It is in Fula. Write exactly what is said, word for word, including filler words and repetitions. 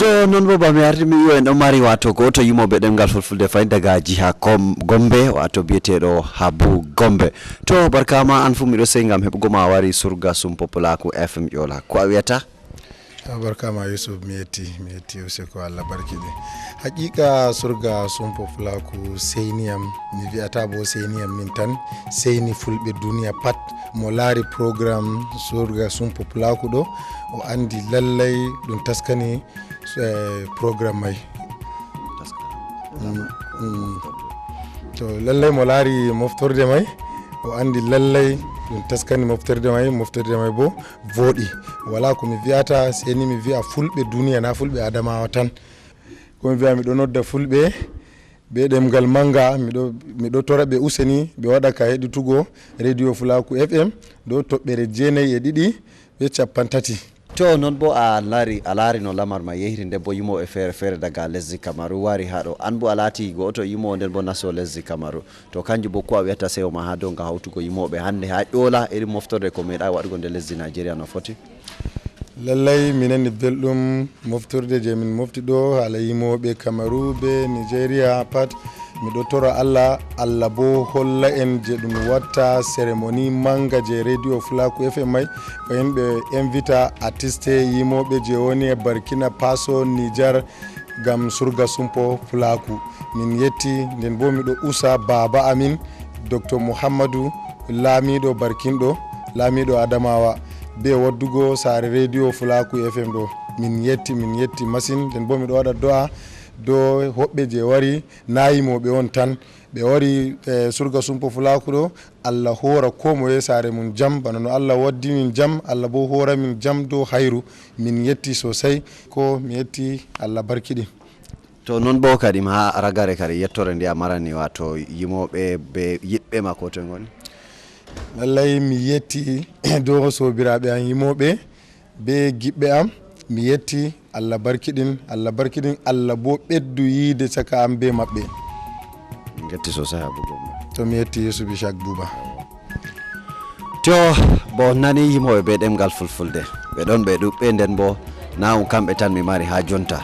To noon bo ba mi ardi mi wiyo en ɗon mari wato goto yimoɓe ɗemgal fulfulde fayi daga jiha Gombe wato biyeteɗo Habu Gombe. To barkama an fu miɗo sey ngam heɓugo ma wari surga sumpo pulaku F M ƴola ko a wiyata? Barkama Yusuf, mi yetti mi yetti aussi ko Allah barkiɗi. Haqiqa surga sumpo pulaku seyniyam, mi wiyata bo seyniyam min tan, seyni fulɓe duniya pat. Mo laari programme surga sumpo pulaku ɗo o andi lallay ɗum taskani eh, programme may. Mm, mm. To lallay mo laari moftorde may o andi lallay ɗum taskani moftorde may moftorde may bo vooɗi. Wala ko mi wiyata seni mi wiya fulɓe duniya na fulɓe adamawa tan. Ko mi wiya miɗo nodda fulɓe be ɗemgal manga miɗo miɗo tora ɓe useni ɓe waɗa ka heɗitugo radio fulaku F M dow toɓɓere jeenayi e ɗiɗi be cappantati. To noon bo a laari a laarino lamar ma yehri nden bo yimooɓe feere feere daga lesdi kamaru wari haa ɗo an bo a laati gooto yimoowo nden bo nasto lesdi kamaru. To kanjum bo ko a wiyata sewo ma haa dow nga hawtugo yimooɓe hannde haa ƴoola irin moftorde ko meeɗa waɗugo nde lesdi nigeria no foti? Lallay mi nani belɗum moftorde je min mofti ɗo haala yimooɓe kamaru be nigeria pat. Miɗo toro allah allah bo holla en je ɗum watta seremoni manga je radio flaku F M may. Ko yimɓe invita artiste yimoɓe je woni e barkina paso niger ngam surga sumpo flaku. Min yetti nden bo miɗo usa baba amin docteur mouhammadou laamiɗo barkinɗo laamiɗo adamawa be waddugo saare radio flaku F M ɗo. Min yetti min yetti masin nden bo miɗo waɗa do'a do hoɓɓe je wari na yimoɓe on tan. Ɓe wari e surga sumpo fulaku ɗo. Allah hora ko moye saare mum jam bana no Allah waddi min jam Allah bo hora min jam dow hayru. Min yetti sosai ko mi yetti Allah barkiɗi. To non bo kadi ha ragare kadi yettore nde a marani wato yimoɓe be yiɗɓe ma ko toy ngoni? Lallay mi yetti dow sobiraɓe an yimoɓe be giɓɓe am. Mi yetti allah barkiɗin allah barkiɗin allah bo ɓeddu yiide caka am be maɓɓe. Getti sosai ha bugo. To mi yetti yeesu bichak buba. To bo nani yimoɓe be ɗemgal fulfulde ɓe ɗon ɓe ɗuɓɓe nden bo na un kamɓe tan mi mari ha jonta.